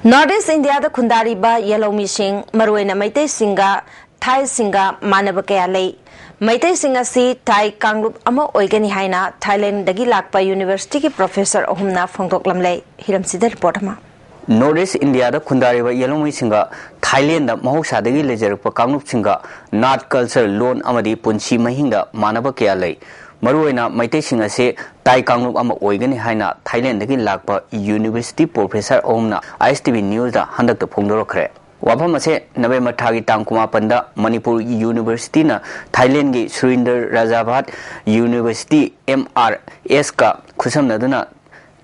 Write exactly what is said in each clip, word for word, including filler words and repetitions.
North east ꯏꯟꯗꯤꯌꯥꯗ ꯈꯨꯟꯗꯥꯔꯤꯕ ꯌꯦꯜꯍꯧꯃꯤꯁꯤꯡ, ꯃꯔꯨꯑꯣꯏꯅ ꯃꯩꯇꯩꯁꯤꯡꯒ ꯊꯥꯏꯁꯤꯡꯒ ꯃꯥꯟꯅꯕ ꯀꯌꯥ ꯂꯩ꯫ ꯃꯩꯇꯩꯁꯤꯡ ꯑꯁꯤ ꯊꯥꯏ ꯀꯥꯡꯂꯨꯞ ꯑꯃ ꯑꯣꯏꯒꯅꯤ ꯍꯥꯏꯅ ꯊꯥꯏꯂꯦꯟꯗꯒꯤ ꯂꯥꯛꯄ ꯌꯨꯅꯤꯚꯔꯁꯤꯇꯤꯒꯤ ꯄ꯭ꯔꯣꯐꯦꯁꯔ ꯑꯍꯨꯝꯅ ꯐꯣꯡꯗꯣꯛꯂꯝꯂꯦ꯫ ꯍꯤꯔꯝꯁꯤꯗ ꯔꯤꯄꯣꯔꯠ ꯑꯃ꯫ ꯅꯣꯔꯠ ꯏꯁ ꯏꯟꯗꯤꯌꯥꯗ ꯈꯨꯟꯗꯥꯔꯤꯕ ꯌꯦꯜꯍꯧꯃꯤꯁꯤꯡꯒ ꯊꯥꯏꯂꯦꯟꯗ ꯃꯍꯧꯁꯥꯗꯒꯤ ꯂꯩꯖꯔꯛꯄ ꯀꯥꯡꯂꯨꯞꯁꯤꯡꯒ ꯅꯥꯠ, ꯀꯜꯆꯔ, ꯂꯣꯟ ꯑꯃꯗꯤ ꯄꯨꯟꯁꯤ ꯃꯍꯤꯡꯗ ꯃꯥꯟꯅꯕ ꯀꯌꯥ ꯂꯩ꯫ ꯃꯔꯨꯑꯣꯏꯅ ꯃꯩꯇꯩꯁꯤꯡ ꯑꯁꯤ ꯇꯥꯏ ꯀꯥꯡꯂꯨꯞ ꯑꯃ ꯑꯣꯏꯒꯅꯤ ꯍꯥꯏꯅ ꯊꯥꯏꯂꯦꯟꯗꯒꯤ ꯂꯥꯛꯄ ꯌꯨꯅꯤꯚꯔꯁꯤꯇꯤ ꯄ꯭ꯔꯣꯐꯦꯁꯔ ꯑꯍꯨꯝꯅ ꯑꯥꯏ ꯑꯦꯁ ꯇꯤ ꯚꯤ ꯅ꯭ꯌꯨꯁꯇ ꯍꯟꯗꯛꯇ ꯐꯣꯡꯗꯣꯔꯛꯈ꯭ꯔꯦ꯫ ꯋꯥꯐꯝ ꯑꯁꯦ ꯅꯕꯦꯝꯕꯔ ꯊꯥꯒꯤ ꯇꯥꯡ ꯀꯨꯟꯃꯥꯄꯟꯗ ꯃꯅꯤꯄꯨꯔ ꯌꯨꯅꯤꯚꯔꯁꯤꯇꯤꯅ ꯊꯥꯏꯂꯦꯟꯒꯤ Surindra Rajabhat University, M R ꯑꯦꯁꯀ ꯈꯨꯠꯁꯝꯅꯗꯨꯅ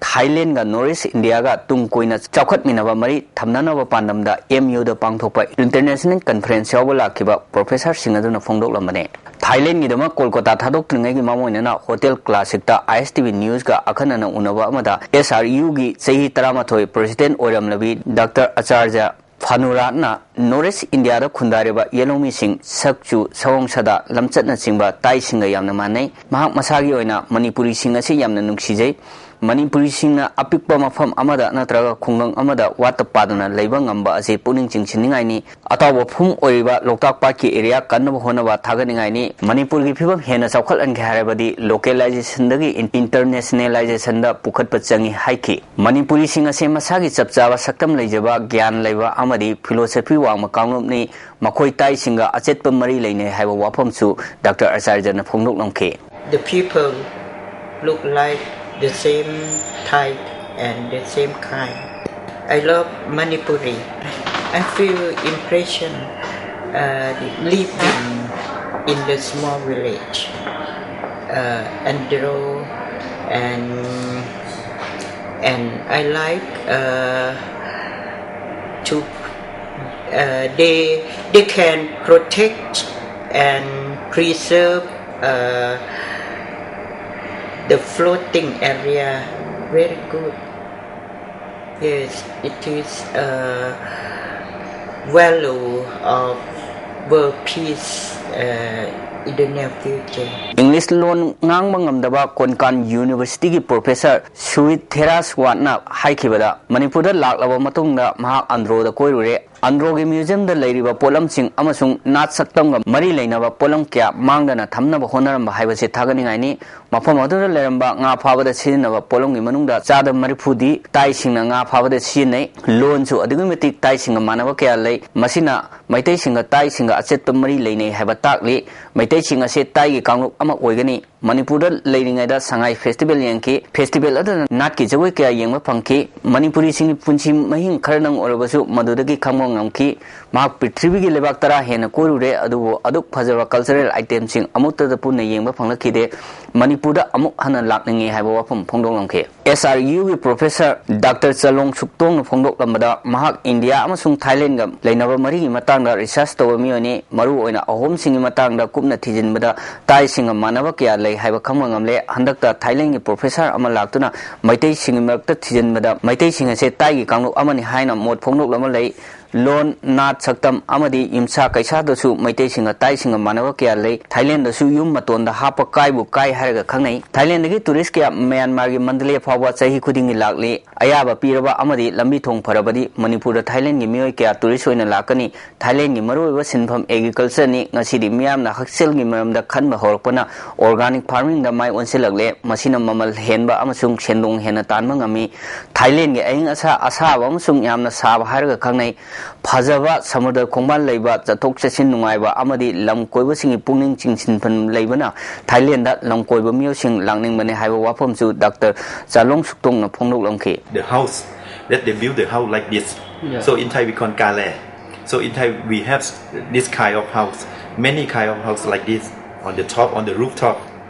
ꯊꯥꯏꯂꯦꯟꯒ ꯅꯣꯔꯠ ꯏꯁ ꯏꯟꯗꯤꯌꯥꯒ ꯇꯨꯡ ꯀꯣꯏꯅ ꯆꯥꯎꯈꯠꯃꯤꯟꯅꯕ ꯃꯔꯤ ꯊꯝꯅꯅꯕ ꯄꯥꯟꯗꯝꯗ ꯑꯦꯝ ꯌꯨꯗ ꯄꯥꯡꯊꯣꯛꯄ ꯏꯟꯇꯔꯅꯦꯁꯅꯦꯜ ꯀꯟꯐꯔꯦꯟꯁ ꯌꯥꯎꯕ ꯂꯥꯛꯈꯤꯕ ꯄ꯭ꯔꯣꯐꯦꯁꯔꯁꯤꯡ ꯑꯗꯨꯅ ꯐꯣꯡꯗꯣꯛꯂꯝꯕꯅꯤ꯫ ꯊꯥꯏꯂꯦꯟꯒꯤꯗꯃꯛ ꯀꯣꯜꯀꯇꯥ ꯊꯥꯗꯣꯛꯇ꯭ꯔꯤꯉꯩꯒꯤ ꯃꯃꯥꯡ ꯑꯣꯏꯅꯅ ꯍꯣꯇꯦꯜ ꯀ꯭ꯂꯥꯁꯤꯛꯇ ꯑꯥꯏ ꯑꯦꯁ ꯇꯤ ꯚꯤ ꯅ꯭ꯌꯨꯁꯀ ꯑꯈꯟꯅꯅ ꯎꯅꯕ ꯑꯃꯗ ꯑꯦꯁ ꯑꯥꯔ ꯌꯨꯒꯤ ꯆꯍꯤ ꯇꯔꯥꯃꯥꯊꯣꯏ ꯄ꯭ꯔꯦꯁꯤꯗꯦꯟꯠ ꯑꯣꯏꯔꯝꯂꯕꯤ ꯗꯥꯛꯇꯔ ꯑꯆꯥꯔꯖ ꯐꯥꯅꯨꯔꯥꯠꯅ ꯅꯣꯔꯠ ꯏꯁ ꯏꯟꯗꯤꯌꯥꯗ ꯈꯨꯟꯗꯥꯔꯤꯕ ꯌꯦꯜꯍꯧꯃꯤꯁꯤꯡ ꯁꯛ ꯆꯨ, ꯁꯑꯣꯡ ꯁꯥꯗꯥ, ꯂꯝꯆꯠꯅꯆꯤꯡꯕ ꯇꯥꯏꯁꯤꯡꯒ ꯌꯥꯝꯅ ꯃꯥꯟꯅꯩ꯫ ꯃꯍꯥꯛ ꯃꯁꯥꯒꯤ ꯑꯣꯏꯅ ꯃꯅꯤꯄꯨꯔꯤꯁꯤꯡ ꯑꯁꯤ ꯌꯥꯝꯅ ꯅꯨꯡꯁꯤꯖꯩ꯫ ꯃꯅꯤꯄꯨꯔꯤꯁꯤꯡꯅ ꯑꯄꯤꯛꯄ ꯃꯐꯝ ꯑꯃꯗ ꯅꯠꯇ꯭ꯔꯒ ꯈꯨꯡꯒꯪ ꯑꯃꯗ ꯋꯥꯠꯇ ꯄꯥꯗꯅ ꯂꯩꯕ ꯉꯝꯕ ꯑꯁꯤ ꯄꯨꯛꯅꯤꯡ ꯆꯤꯡꯁꯤꯟꯅꯤꯡꯉꯥꯏꯅꯤ꯫ ꯑꯇꯥꯎꯕ ꯐꯨꯝ ꯑꯣꯏꯔꯤꯕ ꯂꯣꯛꯇꯥꯛ ꯄꯥꯠꯀꯤ ꯑꯦꯔꯤꯌꯥ ꯀꯟꯅꯕ ꯍꯣꯠꯅꯕ ꯊꯥꯒꯠꯅꯤꯡꯉꯥꯏꯅꯤ꯫ ꯃꯅꯤꯄꯨꯔꯒꯤ ꯐꯤꯕꯝ ꯍꯦꯟꯅ ꯆꯥꯎꯈꯠꯍꯟꯒꯦ ꯍꯥꯏꯔꯕꯗꯤ ꯂꯣꯀꯦꯂꯥꯏꯖꯦꯁꯟꯗꯒꯤ ꯏꯟ-, ꯏꯟꯇꯔꯅꯦꯁꯅꯦꯂꯥꯏꯖꯦꯁꯟꯗ ꯄꯨꯈꯠꯄ ꯆꯪꯏ ꯍꯥꯏꯈꯤ꯫ ꯃꯅꯤꯄꯨꯔꯤꯁꯤꯡ ꯑꯁꯤ ꯃꯁꯥꯒꯤ ꯆꯞ ꯆꯥꯕ ꯁꯛꯇꯝ ꯂꯩꯖꯕ, ꯒ꯭ꯌꯥꯟ ꯂꯩꯕ ꯑꯃꯗꯤ ꯐꯤꯂꯣꯁꯣꯐꯤ ꯋꯥꯡꯕ ꯀꯥꯡꯂꯨꯞꯅꯤ꯫ ꯃꯈꯣꯏ ꯇꯥꯏꯁꯤꯡꯒ ꯑꯆꯦꯠꯄ ꯃꯔꯤ ꯂꯩꯅꯩ ꯍꯥꯏꯕ ꯋꯥꯐꯝꯁꯨ doctor ꯑꯆꯥꯔꯖꯅ ꯐꯣꯡꯗꯣꯛꯂꯝꯈꯤ꯫ The people look like the same type and the same kind. I love Manipuri. I feel impression, uh, living in the small village, uh, and draw, and, and I like, uh, to, uh, they, they can protect and preserve, uh, the floating area very good. Yes, it is a value of world peace, uh, in the near future. English ꯂꯣꯟ ꯉꯥꯡꯕ ꯉꯝꯗꯕ ꯀꯣꯟꯀꯥꯟ ꯌꯨꯅꯤꯚꯔꯁꯤꯇꯤꯒꯤ professor ꯁꯨꯍꯤꯠ ꯊꯦꯔꯥꯁꯋꯥꯠꯅ ꯍꯥꯏꯈꯤꯕꯗ, ꯃꯅꯤꯄꯨꯔꯗ ꯂꯥꯛꯂꯕ ꯃꯇꯨꯡꯗ ꯃꯍꯥꯛ ꯑꯟꯗ꯭ꯔꯣꯗ ꯀꯣꯏꯔꯨꯔꯦ꯫ ꯑꯟꯗ꯭ꯔꯣꯒꯤ ꯃ꯭ꯌꯨꯖꯤꯌꯝꯗ ꯂꯩꯔꯤꯕ ꯄꯣꯠꯂꯝꯁꯤꯡ ꯑꯃꯁꯨꯡ ꯅꯥꯠ ꯁꯛꯇꯝꯒ ꯃꯔꯤ ꯂꯩꯅꯕ ꯄꯣꯠꯂꯝ ꯀꯌꯥ ꯃꯥꯡꯗꯅ ꯊꯝꯅꯕ ꯍꯣꯠꯅꯔꯝꯕ ꯍꯥꯏꯕꯁꯤ ꯊꯥꯒꯠꯅꯤꯡꯉꯥꯏꯅꯤ꯫ ꯃꯐꯝ ꯑꯗꯨꯗ ꯂꯩꯔꯝꯕ ꯉꯥ ꯐꯥꯕꯗ ꯁꯤꯖꯤꯟꯅꯕ ꯄꯣꯠꯂꯝꯒꯤ ꯃꯅꯨꯡꯗ ꯆꯥꯗ ꯃꯔꯤꯐꯨꯗꯤ ꯇꯥꯏꯁꯤꯡꯅ ꯉꯥ ꯐꯥꯕꯗ ꯁꯤꯖꯤꯟꯅꯩ꯫ ꯂꯣꯟꯁꯨ ꯑꯗꯨꯛꯀꯤ ꯃꯇꯤꯛ ꯇꯥꯏꯁꯤꯡꯒ ꯃꯥꯟꯅꯕ ꯀꯌꯥ ꯂꯩ꯫ ꯃꯁꯤꯅ ꯃꯩꯇꯩꯁꯤꯡꯒ ꯇꯥꯏꯁꯤꯡꯒ ꯑꯆꯦꯠꯄ ꯃꯔꯤ ꯂꯩꯅꯩ ꯍꯥꯏꯕ ꯇꯥꯛꯂꯤ꯫ ꯃꯩꯇꯩꯁꯤꯡ ꯑꯁꯤ ꯇꯥꯏꯒꯤ ꯀꯥꯡꯂꯨꯞ ꯑꯃ ꯑꯣꯏꯒꯅꯤ꯫ ꯃꯅꯤꯄꯨꯔꯗ ꯂꯩꯔꯤꯉꯩꯗ ꯁꯉꯥꯏ ꯐꯦꯁꯇꯤꯚꯦꯜ ꯌꯦꯡꯈꯤ꯫ ꯐꯦꯁꯇꯤꯚꯦꯜ ꯑꯗꯨꯗ ꯅꯥꯠꯀꯤ ꯖꯒꯣꯏ ꯀꯌꯥ ꯌꯦꯡꯕ ꯐꯪꯈꯤ꯫ ꯃꯅꯤꯄꯨꯔꯤꯁꯤꯡꯒꯤ ꯄꯨꯟꯁꯤ ꯃꯍꯤꯡ ꯈꯔꯗꯪ ꯑꯣꯏꯔꯕꯁꯨ ꯃꯗꯨꯗꯒꯤ ꯈꯪꯕ ꯉꯝꯈꯤ꯫ ꯃꯍꯥꯛ ꯄ꯭ꯔꯤꯊꯤꯕꯤꯒꯤ ꯂꯩꯕꯥꯛ ꯇꯔꯥ ꯍꯦꯟꯅ ꯀꯣꯏꯔꯨꯔꯦ, ꯑꯗꯨꯕꯨ ꯑꯗꯨꯛ ꯐꯖꯕ ꯀꯜꯆꯔꯦꯜ ꯑꯥꯏꯇꯦꯝꯁꯤꯡ ꯑꯃꯨꯛꯇꯗ ꯄꯨꯟꯅ ꯌꯦꯡꯕ ꯐꯪꯂꯛꯈꯤꯗꯦ꯫ ꯃꯅꯤꯄꯨꯔꯗ ꯑꯃꯨꯛ ꯍꯟꯅ ꯂꯥꯛꯅꯤꯡꯉꯤ ꯍꯥꯏꯕ ꯋꯥꯐꯝ ꯐꯣꯡꯗꯣꯛꯂꯝꯈꯤ꯫ ꯑꯦꯁ ꯑꯥꯔ ꯌꯨꯒꯤ ꯄ꯭ꯔꯣꯐꯦꯁꯔ ꯗꯥꯛꯇꯔ ꯆꯂꯣꯡ ꯁꯨꯛꯇꯣꯡꯅ ꯐꯣꯡꯗꯣꯛꯂꯝꯕꯗ, ꯃꯍꯥꯛ ꯏꯟꯗꯤꯌꯥ ꯑꯃꯁꯨꯡ ꯊꯥꯏꯂꯦꯟꯗꯒ ꯂꯩꯅꯕ ꯃꯔꯤꯒꯤ ꯃꯇꯥꯡꯗ ꯔꯤꯁꯔꯆ ꯇꯧꯕ ꯃꯤꯑꯣꯏꯅꯤ꯫ ꯃꯔꯨꯑꯣꯏꯅ ꯑꯍꯣꯝꯁꯤꯡꯒꯤ ꯃꯇꯥꯡꯗ ꯀꯨꯞꯅ ꯊꯤꯖꯤꯟꯕꯗ ꯇꯥꯏꯁꯤꯡꯒ ꯃꯥꯟꯅꯕ ꯀꯌꯥ ꯂꯩ ꯍꯥꯏꯕ ꯈꯪꯕ ꯉꯝꯂꯦ꯫ ꯍꯟꯗꯛꯇ ꯊꯥꯏꯂꯦꯟꯒꯤ ꯄ꯭ꯔꯣꯐꯦꯁꯔ ꯑꯃ ꯂꯥꯛꯇꯨꯅ ꯃꯩꯇꯩꯁꯤꯡꯒꯤ ꯃꯔꯛꯇ ꯊꯤꯖꯤꯟꯕꯗ ꯃꯩꯇꯩꯁꯤꯡ ꯑꯁꯦ ꯇꯥꯏꯒꯤ ꯀꯥꯡꯂꯨꯞ ꯑꯃꯅꯤ ꯍꯥꯏꯅ ꯃꯣꯠ ꯐꯣꯡꯗꯣꯛꯂꯕ ꯂꯩ꯫ ꯂꯣꯟ, ꯅꯥꯠ, ꯁꯛꯇꯝ ꯑꯃꯗꯤ ꯌꯨꯝꯁꯥ ꯀꯩꯁꯥꯗꯁꯨ ꯃꯩꯇꯩꯁꯤꯡꯒ ꯇꯥꯏꯁꯤꯡꯒ ꯃꯥꯟꯅꯕ ꯀꯌꯥ ꯂꯩ꯫ ꯊꯥꯏꯂꯦꯟꯗꯁꯨ ꯌꯨꯝ ꯃꯇꯣꯟꯗ ꯍꯥꯞꯄ ꯀꯥꯏꯕꯨ ꯀꯥꯏ ꯍꯥꯏꯔꯒ ꯈꯪꯅꯩ꯫ ꯊꯥꯏꯂꯦꯟꯗꯒꯤ ꯇꯨꯔꯤꯁ ꯀꯌꯥ ꯃ꯭ꯌꯥꯟꯃꯥꯔꯒꯤ ꯃꯟꯗꯂꯦ ꯐꯥꯎꯕ ꯆꯍꯤ ꯈꯨꯗꯤꯡꯒꯤ ꯂꯥꯛꯂꯤ꯫ ꯑꯌꯥꯕ ꯄꯤꯔꯕ ꯑꯃꯗꯤ ꯂꯝꯕꯤ ꯊꯣꯡ ꯐꯔꯕꯗꯤ ꯃꯅꯤꯄꯨꯔꯗ ꯊꯥꯏꯂꯦꯟꯒꯤ ꯃꯤꯑꯣꯏ ꯀꯌꯥ ꯇꯨꯔꯤꯁ ꯑꯣꯏꯅ ꯂꯥꯛꯀꯅꯤ꯫ ꯊꯥꯏꯂꯦꯟꯒꯤ ꯃꯔꯨꯑꯣꯏꯕ ꯁꯤꯟꯐꯝ ꯑꯦꯒ꯭ꯔꯤꯀꯜꯆꯔꯅꯤ꯫ ꯉꯁꯤꯗꯤ ꯃꯤꯌꯥꯝꯅ ꯍꯛꯁꯦꯜꯒꯤ ꯃꯔꯝꯗ ꯈꯟꯕ ꯍꯧꯔꯛꯄꯅ ꯑꯣꯔꯒꯥꯅꯤꯛ ꯐꯥꯔꯃꯤꯡꯗ ꯃꯥꯏ ꯑꯣꯟꯁꯤꯜꯂꯛꯂꯦ꯫ ꯃꯁꯤꯅ ꯃꯃꯜ ꯍꯦꯟꯕ ꯑꯃꯁꯨꯡ ꯁꯦꯟꯗꯣꯡ ꯍꯦꯟꯅ ꯇꯥꯟꯕ ꯉꯝꯃꯤ꯫ ꯊꯥꯏꯂꯦꯟꯒꯤ ꯑꯏꯪ ꯑꯁꯥ ꯑꯁꯥꯕ ꯑꯃꯁꯨꯡ ꯌꯥꯝꯅ ꯁꯥꯕ ꯍꯥꯏꯔꯒ ꯈꯪꯅꯩ꯫ ꯐꯖꯕ ꯁꯃꯨꯗ꯭ꯔ ꯈꯣꯡꯕꯥꯜ ꯂꯩꯕ, ꯆꯠꯊꯣꯛ ꯆꯠꯁꯤꯟ ꯅꯨꯡꯉꯥꯏꯕ ꯑꯃꯗꯤ ꯂꯝ ꯀꯣꯏꯕꯁꯤꯡꯒꯤ ꯄꯨꯛꯅꯤꯡ ꯆꯤꯡꯁꯤꯟꯐꯝ ꯂꯩꯕꯅ ꯊꯥꯏꯂꯦꯟꯗ ꯂꯝ ꯀꯣꯏꯕ ꯃꯤꯑꯣꯏꯁꯤꯡ ꯂꯥꯛꯅꯤꯡꯕꯅꯤ ꯍꯥꯏꯕ ꯋꯥꯐꯝꯁꯨ doctor ꯆꯥꯂꯣꯡ ꯁꯨꯛꯇꯣꯡꯅ ꯐꯣꯡꯗꯣꯛꯂꯝꯈꯤ꯫ The house that they build the house like this. So in Thai we call kale. So in Thai we have this kind of house, many kind of house like this on the top, on the rooftop.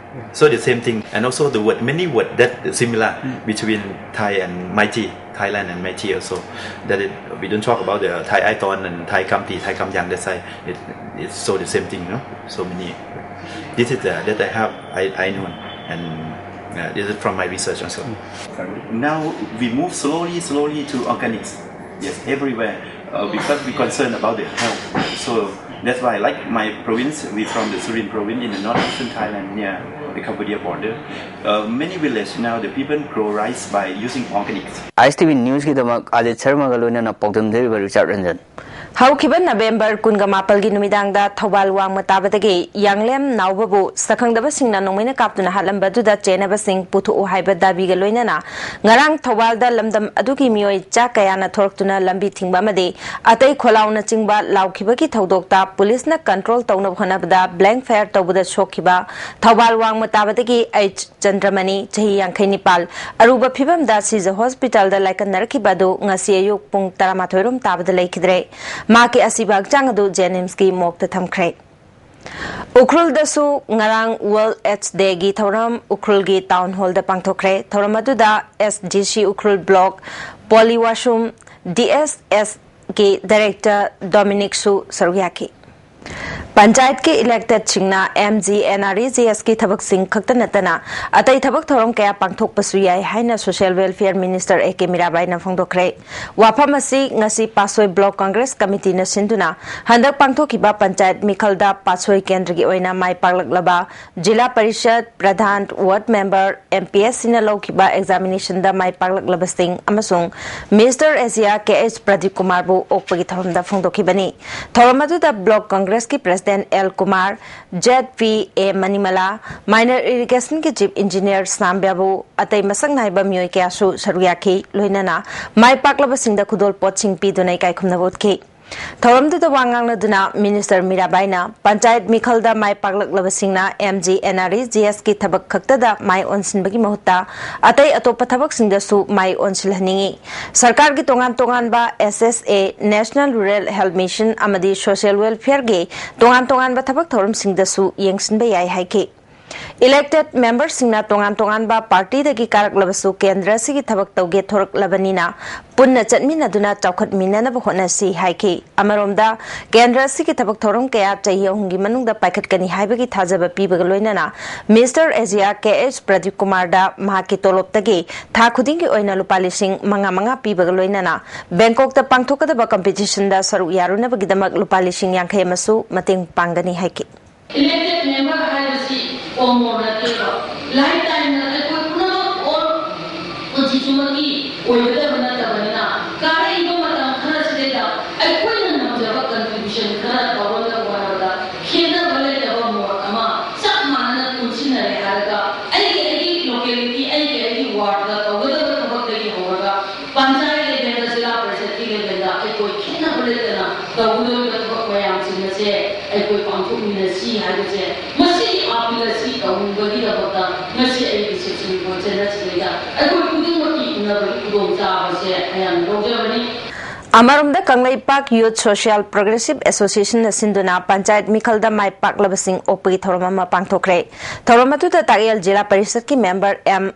So the same thing, and also the word, many word that similar between Thai and Meitei, Thailand and Meitei also. That it, we don't talk about the Thai Aiton and Thai Kamti, Thai Kamyang. That's why it, it's so the same thing, no? So many. This is the, that I have, I, I know, and uh, this is from my research also. Now we move slowly, slowly to organics. Yes, everywhere uh, because we concern about the health. So That's why, like my province, we from the Surin province in the northeastern Thailand near the Cambodia border. Uh, many villages now the people grow rice by using organics. I S T V ꯅ꯭ꯌꯨꯁꯀꯤꯗꯃꯛ ꯑꯥꯗꯤꯠ ꯁꯔꯃꯒ ꯂꯣꯏꯅꯅ ꯄꯥꯎꯗꯝꯖꯔꯤꯕ ꯔꯤꯆꯥꯔꯗ ꯔꯟꯖꯟ꯫ ꯍꯧꯈꯤꯕ November ꯀꯨꯟꯒ ꯃꯥꯄꯜꯒꯤ ꯅꯨꯃꯤꯗꯥꯡꯗ ꯊꯧꯕꯥꯜ ꯋꯥꯡꯃ ꯇꯥꯕꯗꯒꯤ ꯌꯥꯡꯂꯦꯝ ꯅꯥꯎꯕꯕꯨ ꯁꯛꯈꯪꯗꯕꯁꯤꯡꯅ ꯅꯣꯡꯃꯩꯅ ꯀꯥꯞꯇꯨꯅ ꯍꯥꯠꯂꯝꯕ ꯑꯗꯨꯗ ꯆꯦꯟꯅꯕꯁꯤꯡ ꯄꯨꯊꯣꯛꯎ ꯍꯥꯏꯕ ꯗꯥꯕꯤꯒ ꯂꯣꯏꯅꯅ ꯉꯔꯥꯡ ꯊꯧꯕꯥꯜꯗ ꯂꯝꯗꯝ ꯑꯗꯨꯒꯤ ꯃꯤꯑꯣꯏ ꯆꯥ ꯀꯌꯥꯅ ꯊꯣꯔꯛꯇꯨꯅ ꯂꯝꯕꯤ ꯊꯤꯡꯕ ꯑꯃꯗꯤ ꯑꯇꯩ ꯈꯣꯜꯂꯥꯎꯅꯆꯤꯡꯕ ꯂꯥꯎꯈꯤꯕꯒꯤ ꯊꯧꯗꯣꯛꯇ ꯄꯨꯂꯤꯁꯅ ꯀꯟꯇ꯭ꯔꯣꯜ ꯇꯧꯅꯕ ꯍꯣꯠꯅꯕꯗ ꯕ꯭ꯂꯦꯡ ꯐꯥꯌꯔ ꯇꯧꯕꯗ ꯁꯣꯛꯈꯤꯕ ꯊꯧꯕꯥꯜ ꯋꯥꯡꯃ ꯇꯥꯕꯗꯒꯤ ꯑꯩꯆ ꯆꯟꯗ꯭ꯔꯃꯅꯤ, ꯆꯍꯤ ꯌꯥꯡꯈꯩ ꯅꯤꯄꯥꯜ, ꯑꯔꯨꯕ ꯐꯤꯕꯝꯗ ꯁꯤꯖ ꯍꯣꯁꯄꯤꯇꯥꯜꯗ ꯂꯥꯏꯀꯠꯅꯔꯛꯈꯤꯕ ꯑꯗꯨ ꯉꯁꯤ ꯑꯌꯨꯛ ꯄꯨꯡ ꯇꯔꯥꯃꯥꯊꯣꯏ ꯔꯣꯝ ꯇꯥꯕꯗ ꯂꯩꯈꯤꯗ꯭ꯔꯦ꯫ ꯃꯍꯥꯛꯀꯤ ꯑꯁꯤꯕ ꯍꯛꯆꯥꯡ ꯑꯗꯨ ꯖꯦꯅꯤꯝꯁꯀꯤ ꯃꯣꯔꯒꯇ ꯊꯝꯈ꯭ꯔꯦ꯫ ꯎꯈ꯭ꯔꯨꯜꯗꯁꯨ ꯉꯔꯥꯡ ꯋꯥꯔꯜꯗ ꯑꯦꯗꯁ ꯗꯦꯒꯤ ꯊꯧꯔꯝ ꯎꯈ꯭ꯔꯨꯜꯒꯤ ꯇꯥꯎꯟ ꯍꯣꯜꯗ ꯄꯥꯡꯊꯣꯛꯈ꯭ꯔꯦ꯫ ꯊꯧꯔꯝ ꯑꯗꯨꯗ S D C Ukhrul block, Poli Wasum, D S S ꯀꯤ ꯗꯥꯏꯔꯦꯛꯇꯔ ꯗꯣꯃꯤꯅꯤꯛꯁꯨ ꯁꯔꯨꯛ ꯌꯥꯈꯤ꯫ ꯄꯟꯆꯥꯌꯠꯀꯤ ꯏꯂꯦꯛꯇꯦꯗꯁꯤꯡꯅ M G N R E G ꯑꯦꯁꯀꯤ ꯊꯕꯛꯁꯤꯡ ꯈꯛꯇ ꯅꯠꯇꯅ ꯑꯇꯩ ꯊꯕꯛ ꯊꯧꯔꯝ ꯀꯌꯥ ꯄꯥꯡꯊꯣꯛꯄꯁꯨ ꯌꯥꯏ ꯍꯥꯏꯅ social welfare minister A K ꯃꯤꯔꯥꯕꯥꯏꯅ ꯐꯣꯡꯗꯣꯛꯈ꯭ꯔꯦ꯫ ꯋꯥꯐꯝ ꯑꯁꯤ ꯉꯁꯤ ꯄꯥꯠꯁꯣꯏ ꯕ꯭ꯂꯣꯛ ꯀꯪꯒ꯭ꯔꯦꯁ ꯀꯃꯤꯇꯤꯅ ꯁꯤꯟꯗꯨꯅ ꯍꯟꯗꯛ ꯄꯥꯡꯊꯣꯛꯈꯤꯕ ꯄꯟꯆꯥꯌꯠ ꯃꯤꯈꯜꯗ ꯄꯥꯠꯁꯣꯏ ꯀꯦꯟꯗ꯭ꯔꯒꯤ ꯑꯣꯏꯅ ꯃꯥꯏ ꯄꯥꯛꯂꯛꯂꯕ ꯖꯤꯂꯥ ꯄꯔꯤꯁꯗ, ꯄ꯭ꯔꯙꯥꯟ, ꯋꯥꯔꯗ ꯃꯦꯝꯕꯔ, ꯑꯦꯝ ꯄꯤ ꯑꯦꯁ ꯁꯤꯅ ꯂꯧꯈꯤꯕ ꯑꯦꯛꯖꯥꯃꯤꯅꯦꯁꯟꯗ ꯃꯥꯏ ꯄꯥꯛꯂꯛꯂꯕꯁꯤꯡ ꯑꯃꯁꯨꯡ mister Asia K H Pradip ꯀꯨꯃꯥꯔꯕꯨ ꯑꯣꯛꯄꯒꯤ ꯊꯧꯔꯝꯗ ꯐꯣꯡꯗꯣꯛꯈꯤꯕꯅꯤ꯫ ꯊꯧꯔꯝ ꯑꯗꯨꯗ ꯕ꯭ꯂꯣꯛ ꯀꯪꯒ꯭ꯔꯦꯁꯀꯤ president L Kumar, Z P A Manimala, minor ꯏꯔꯤꯒꯦꯁꯟꯒꯤ ꯆꯤꯐ ꯏꯟꯖꯤꯅꯤꯌꯔ ꯁꯥꯝ ꯕꯥꯕꯨ, ꯑꯇꯩ ꯃꯁꯛ ꯅꯥꯏꯕ ꯃꯤꯑꯣꯏ ꯀꯌꯥꯁꯨ ꯁꯔꯨꯛ ꯌꯥꯈꯤ꯫ ꯂꯣꯏꯅꯅ ꯃꯥꯏ ꯄꯥꯛꯂꯕꯁꯤꯡꯗ ꯈꯨꯗꯣꯜꯄꯣꯠꯁꯤꯡ ꯄꯤꯗꯨꯅ ꯏꯀꯥꯏ ꯈꯨꯝꯅꯕ ꯎꯠꯈꯤ꯫ ꯊꯧꯔꯝꯗꯨꯗ ꯋꯥ ꯉꯥꯡꯅꯗꯨꯅ ꯃꯤꯅꯤꯁꯇꯔ ꯃꯤꯔꯥꯕꯥꯏꯅ ꯄꯟꯆꯥꯌꯠ ꯃꯤꯈꯜꯗ ꯃꯥꯏ ꯄꯥꯛꯂꯛꯂꯕꯁꯤꯡꯅ M G N R E G ꯑꯦꯁꯀꯤ ꯊꯕꯛ ꯈꯛꯇꯗ ꯃꯥꯏ ꯑꯣꯟꯁꯤꯟꯕꯒꯤ ꯃꯍꯨꯠꯇ ꯑꯇꯩ ꯑꯇꯣꯞꯄ ꯊꯕꯛꯁꯤꯡꯗꯁꯨ ꯃꯥꯏ ꯑꯣꯟꯁꯤꯜꯍꯟꯅꯤꯡꯏ꯫ ꯁꯔꯀꯥꯔꯒꯤ ꯇꯣꯉꯥꯟ ꯇꯣꯉꯥꯟꯕ ꯑꯦꯁ ꯑꯦꯁ ꯑꯦ, ꯅꯦꯁꯅꯦꯜ ꯔꯨꯔꯦꯜ ꯍꯦꯜꯊ ꯃꯤꯁꯟ ꯑꯃꯗꯤ ꯁꯣꯁꯤꯌꯦꯜ ꯋꯦꯜꯐꯤꯌꯔꯒꯤ ꯇꯣꯉꯥꯟ ꯇꯣꯉꯥꯟꯕ ꯊꯕꯛ ꯊꯧꯔꯝꯁꯤꯡꯗꯁꯨ ꯌꯦꯡꯁꯤꯟꯕ ꯌꯥꯏ ꯍꯥꯏꯈꯤ꯫ Elected memberꯁꯤꯡꯅ ꯇꯣꯉꯥꯟ ꯇꯣꯉꯥꯟꯕ ꯄꯥꯔꯇꯤꯗꯒꯤ ꯀꯥꯔꯛꯂꯕꯁꯨ ꯀꯦꯟꯗ꯭ꯔ ꯑꯁꯤꯒꯤ ꯊꯕꯛ ꯇꯧꯒꯦ ꯊꯣꯔꯛꯂꯕꯅꯤꯅ ꯄꯨꯟꯅ ꯆꯠꯃꯤꯟꯅꯗꯨꯅ ꯆꯥꯎꯈꯠꯃꯤꯟꯅꯅꯕ ꯍꯣꯠꯅꯁꯤ ꯍꯥꯏꯈꯤ꯫ ꯑꯃꯔꯣꯝꯗ, ꯀꯦꯟꯗ꯭ꯔ ꯑꯁꯤꯒꯤ ꯊꯕꯛ ꯊꯧꯔꯝ ꯀꯌꯥ ꯆꯍꯤ ꯑꯍꯨꯝꯒꯤ ꯃꯅꯨꯡꯗ ꯄꯥꯏꯈꯠꯀꯅꯤ ꯍꯥꯏꯕꯒꯤ ꯊꯥꯖꯕ ꯄꯤꯕꯒ ꯂꯣꯏꯅꯅ Mister Asia K H Pradeep Kumarꯗ ꯃꯍꯥꯛꯀꯤ ꯇꯣꯂꯣꯞꯇꯒꯤ ꯊꯥ ꯈꯨꯗꯤꯡꯒꯤ ꯑꯣꯏꯅ ꯂꯨꯄꯥ ꯂꯤꯁꯤꯡ ꯃꯉꯥ ꯃꯉꯥ ꯄꯤꯕꯒ ꯂꯣꯏꯅꯅ ꯕꯦꯡꯀꯣꯛꯇ ꯄꯥꯡꯊꯣꯛꯀꯗꯕ ꯀꯝꯄꯤꯇꯤꯁꯟꯗ ꯁꯔꯨꯛ ꯌꯥꯔꯨꯅꯕꯒꯤꯗꯃꯛ ꯂꯨꯄꯥ ꯂꯤꯁꯤꯡ ꯌꯥꯡꯈꯩ ꯑꯃꯁꯨ ꯃꯇꯦꯡ ꯄꯥꯡꯒꯅꯤ ꯍꯥꯏꯈꯤ꯫ Elected member ꯍꯥꯏꯕꯁꯤ ꯑꯣꯃꯣꯔ ꯅꯠꯇꯦꯕ꯫ Lifetimeꯅ ꯑꯩꯈꯣꯏ ꯄꯨꯝꯅꯃꯛ ꯑꯣꯔ ꯄꯨꯟꯁꯤ ꯆꯨꯞꯄꯒꯤ ꯑꯣꯏꯒꯗꯕ ꯅꯠꯇꯕꯅꯤꯅ, ꯀꯥꯔꯛꯏꯕ ꯃꯇꯝ ꯈꯔꯁꯤꯗꯩꯗ ꯑꯩꯈꯣꯏꯅ ꯉꯝꯖꯕ contribution ꯈꯔ ꯇꯧꯔꯒ ꯍꯣꯠꯅꯕꯗ ꯈꯦꯠꯅꯕ ꯂꯩꯇꯕ ꯃꯣꯠ ꯑꯃ ꯆꯞ ꯃꯥꯟꯅꯅ ꯄꯨꯟꯁꯤꯟꯅꯔꯦ ꯍꯥꯏꯔꯒ, ꯑꯩꯒꯤ ꯑꯩꯒꯤ locality, ꯑꯩꯒꯤ ꯑꯩꯒꯤ wardꯗ ꯇꯧꯒꯗꯕ ꯊꯕꯛꯇꯒꯤ ꯍꯧꯔꯒ ꯄꯟꯆꯥꯌꯠ levelꯗ, ꯖꯤꯂꯥ ꯄꯔꯤꯁꯠꯀꯤ levelꯗ ꯑꯩꯈꯣꯏ ꯈꯦꯠꯅꯕ ꯂꯩꯇꯅ ꯇꯧꯒꯗꯧꯔꯤꯕ ꯊꯕꯛ ꯃꯌꯥꯝꯁꯤꯡ ꯑꯁꯦ ꯑꯩꯈꯣꯏ ꯄꯥꯡꯊꯣꯛꯃꯤꯟꯅꯁꯤ ꯍꯥꯏꯕꯁꯦ, ꯃꯁꯤꯒꯤ appeal ꯑꯁꯤ ꯇꯧꯅꯤꯡꯕꯒꯤꯗꯃꯛꯇ ꯉꯁꯤ ꯑꯩꯒꯤ section reportꯁꯦ ꯅꯠꯇ꯭ꯔꯤꯉꯩꯗ ꯑꯩꯈꯣꯏ ꯈꯨꯗꯤꯡꯃꯛꯀꯤ ꯎꯅꯕꯒꯤ ꯈꯨꯗꯣꯡꯆꯥꯕꯁꯦ ꯑꯩꯍꯥꯛꯅ ꯂꯧꯖꯕꯅꯤ꯫ ꯑꯃꯔꯣꯝꯗ, ꯀꯪꯂꯩꯄꯥꯛ Youth Social Progressive Associationꯅ ꯁꯤꯟꯗꯨꯅ ꯄꯟꯆꯥꯌꯠ ꯃꯤꯈꯜꯗ ꯃꯥꯏ ꯄꯥꯛꯂꯕꯁꯤꯡ ꯑꯣꯛꯄꯒꯤ ꯊꯧꯔꯝ ꯑꯃ ꯄꯥꯡꯊꯣꯛꯈ꯭ꯔꯦ꯫ ꯊꯧꯔꯝ ꯑꯗꯨꯗ ꯇꯥꯛꯌꯦꯜ ꯖꯤꯂꯥ ꯄꯔꯤꯁꯠꯀꯤ member M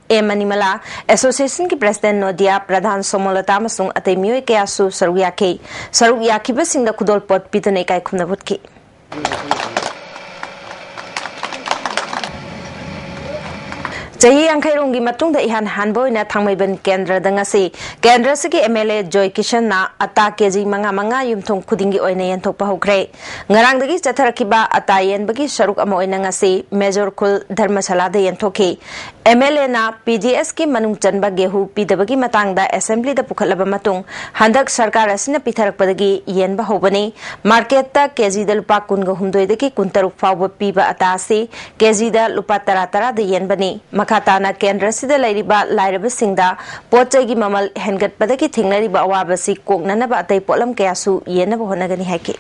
ꯑꯦ ꯃꯅꯤꯃꯂꯥ, associationꯒꯤ president ꯅꯣꯗꯤꯌꯥ, ꯄ꯭ꯔꯙꯥꯟ ꯁꯣꯃꯣꯂꯇꯥ ꯑꯃꯁꯨꯡ ꯑꯇꯩ ꯃꯤꯑꯣꯏ ꯀꯌꯥꯁꯨ ꯁꯔꯨꯛ ꯌꯥꯈꯤ꯫ ꯁꯔꯨꯛ ꯌꯥꯈꯤꯕꯁꯤꯡꯗ ꯈꯨꯗꯣꯜꯄꯣꯠ ꯄꯤꯗꯨꯅ ꯏꯀꯥꯏ ꯈꯨꯝꯅꯕ ꯎꯠꯈꯤ꯫ ꯆꯍꯤ ꯌꯥꯡꯈꯩꯔꯣꯝꯒꯤ ꯃꯇꯨꯡꯗ ꯏꯍꯥꯟ ꯍꯥꯟꯕ ꯑꯣꯏꯅ ꯊꯥꯡꯃꯩꯕꯟ ꯀꯦꯟꯗ꯭ꯔꯗ ꯉꯁꯤ ꯀꯦꯟꯗ꯭ꯔ ꯑꯁꯤꯒꯤ MLA ꯖꯣꯏ ꯀꯤꯁꯟꯅ ꯑꯇꯥ KG ꯃꯉꯥ ꯃꯉꯥ ꯌꯨꯝꯊꯣꯡ ꯈꯨꯗꯤꯡꯒꯤ ꯑꯣꯏꯅ ꯌꯦꯟꯊꯣꯛꯄ ꯍꯧꯈ꯭ꯔꯦ꯫ ꯉꯔꯥꯡꯗꯒꯤ ꯆꯠꯊꯔꯛꯈꯤꯕ ꯑꯇꯥ ꯌꯦꯟꯕꯒꯤ ꯁꯔꯨꯛ ꯑꯃ ꯑꯣꯏꯅ ꯉꯁꯤ ꯃꯦꯖꯣꯔ ꯈꯨꯜ ꯙꯔꯃꯁꯥꯂꯥꯗ ꯌꯦꯟꯊꯣꯛꯈꯤ꯫ MLAꯅ PDSꯀꯤ ꯃꯅꯨꯡ ꯆꯟꯕ ꯒꯦꯍꯨ ꯄꯤꯗꯕꯒꯤ ꯃꯇꯥꯡꯗ assemblyꯗ ꯄꯨꯈꯠꯂꯕ ꯃꯇꯨꯡ, ꯍꯟꯗꯛ ꯁꯔꯀꯥꯔ ꯑꯁꯤꯅ ꯄꯤꯊꯔꯛꯄꯗꯒꯤ ꯌꯦꯟꯕ ꯍꯧꯕꯅꯤ꯫ Marketꯇ KGꯗ ꯂꯨꯄꯥ ꯀꯨꯟꯒ ꯍꯨꯝꯗꯣꯏꯗꯒꯤ ꯀꯨꯟꯇꯔꯨꯛ ꯐꯥꯎꯕ ꯄꯤꯕ ꯑꯇꯥ ꯑꯁꯤ KGꯗ ꯂꯨꯄꯥ ꯇꯔꯥ ꯇꯔꯥꯗ ꯌꯦꯟꯕꯅꯤ꯫ ꯃꯈꯥ ꯇꯥꯅ ꯀꯦꯟꯗ꯭ꯔ ꯑꯁꯤꯗ ꯂꯩꯔꯤꯕ ꯂꯥꯏꯔꯕꯁꯤꯡꯗ ꯄꯣꯠ ꯆꯩꯒꯤ ꯃꯃꯜ ꯍꯦꯟꯒꯠꯄꯗꯒꯤ ꯊꯦꯡꯅꯔꯤꯕ ꯑꯋꯥꯕ ꯑꯁꯤ ꯀꯣꯛꯅꯅꯕ ꯑꯇꯩ ꯄꯣꯠꯂꯝ ꯀꯌꯥꯁꯨ ꯌꯦꯟꯅꯕ ꯍꯣꯠꯅꯒꯅꯤ ꯍꯥꯏꯈꯤ꯫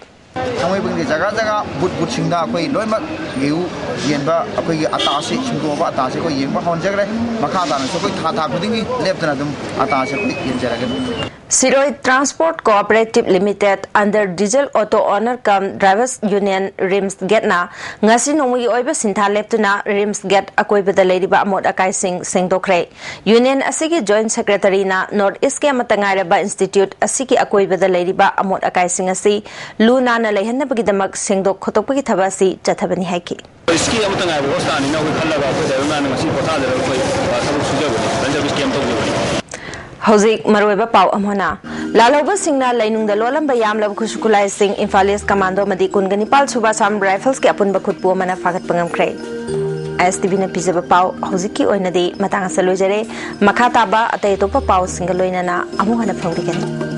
ꯊꯥꯡꯃꯩꯕꯟꯒꯤ ꯖꯒꯥ ꯖꯒꯥ ꯕꯨꯠ ꯕꯨꯠꯁꯤꯡꯗ ꯑꯩꯈꯣꯏ ꯂꯣꯏꯅꯃꯛ ꯒꯦꯍꯨ ꯌꯦꯟꯕ ꯑꯩꯈꯣꯏꯒꯤ ꯑꯇꯥꯁꯤ, ꯁꯨꯡꯗꯣꯛꯑꯕ ꯑꯇꯥꯁꯤ ꯑꯩꯈꯣꯏ ꯌꯦꯟꯕ ꯍꯧꯍꯟꯖꯈ꯭ꯔꯦ꯫ ꯃꯈꯥ ꯇꯥꯅꯁꯨ ꯑꯩꯈꯣꯏ ꯊꯥ ꯊꯥ ꯈꯨꯗꯤꯡꯒꯤ ꯂꯦꯞꯇꯅ ꯑꯗꯨꯝ ꯑꯇꯥꯁꯤ ꯑꯩꯈꯣꯏ ꯌꯦꯟꯖꯔꯒꯅꯤ꯫ ꯁꯤꯔꯣꯏ Transport Cooperative Limited under Diesel Auto Owner cum Drivers Union RIMS Gate ꯅ ꯉꯁꯤ ꯅꯣꯡꯃꯒꯤ ꯑꯣꯏꯕ ꯁꯤꯟꯊꯥ ꯂꯦꯞꯇꯨꯅ RIMS Gate ꯑꯀꯣꯏꯕꯗ ꯂꯩꯔꯤꯕ ꯑꯃꯣꯠ ꯑꯀꯥꯏꯁꯤꯡ ꯁꯦꯡꯗꯣꯛꯈ꯭ꯔꯦ꯫ Union ꯑꯁꯤꯒꯤ Joint Secretary ꯅ North East ꯀꯤ ꯑꯃꯠꯇ ꯉꯥꯏꯔꯕ institute ꯑꯁꯤꯒꯤ ꯑꯀꯣꯏꯕꯗ ꯂꯩꯔꯤꯕ ꯑꯃꯣꯠ ꯑꯀꯥꯏꯁꯤꯡ ꯑꯁꯤ ꯂꯨ ꯅꯥꯟꯅ ꯂꯩꯍꯟꯅꯕꯒꯤꯗꯃꯛ ꯁꯦꯡꯗꯣꯛ ꯈꯣꯠꯇꯣꯛꯄꯒꯤ ꯊꯕꯛ ꯑꯁꯤ ꯆꯠꯊꯕꯅꯤ ꯍꯥꯏꯈꯤ꯫ ꯁ꯭ꯀꯤꯝ ꯑꯃꯠꯇ ꯉꯥꯏꯕ ꯍꯣꯁꯇꯥꯅꯤꯅ ꯑꯩꯈꯣꯏ ꯈꯜꯂꯒ ꯑꯩꯈꯣꯏ ꯗ꯭ꯔꯥꯏꯚꯔ ꯃꯌꯥꯝꯅ ꯉꯁꯤ ꯄꯣꯊꯥꯗꯅ ꯑꯩꯈꯣꯏ ꯊꯕꯛ ꯁꯨꯖꯕꯅꯤ, ꯂꯟꯖꯕ ꯁ꯭ꯀꯤꯝ ꯇꯧꯖꯕꯅꯤ꯫ ꯍꯧꯖꯤꯛ ꯃꯔꯨꯑꯣꯏꯕ ꯄꯥꯎ ꯑꯃꯅ, ꯂꯥꯜꯍꯧꯕꯁꯤꯡꯅ ꯂꯩꯅꯨꯡꯗ ꯂꯣꯜꯂꯝꯕ ꯌꯥꯝꯂꯕ ꯈꯨꯠꯁꯨ ꯈꯨꯠꯂꯥꯏꯁꯤꯡ Imphal East Commando ꯑꯃꯗꯤ ꯀꯨꯟꯒ ꯅꯤꯄꯥꯜ ꯁꯨꯕ Assam Rifles ꯀꯤ ꯑꯄꯨꯟꯕ ꯈꯨꯠꯄꯨ ꯑꯃꯅ ꯐꯥꯒꯠꯄ ꯉꯝꯈ꯭ꯔꯦ꯫ ISTV ꯅ ꯄꯤꯖꯕ ꯄꯥꯎ ꯍꯧꯖꯤꯛꯀꯤ ꯑꯣꯏꯅꯗꯤ ꯃꯇꯥꯡ ꯑꯁꯤꯗ ꯂꯣꯏꯖꯔꯦ꯫ ꯃꯈꯥ ꯇꯥꯕ ꯑꯇꯩ ꯑꯇꯣꯞꯄ ꯄꯥꯎꯁꯤꯡꯒ ꯂꯣꯏꯅꯅ ꯑꯃꯨꯛ ꯍꯟꯅ ꯐꯪꯕꯤꯒꯅꯤ꯫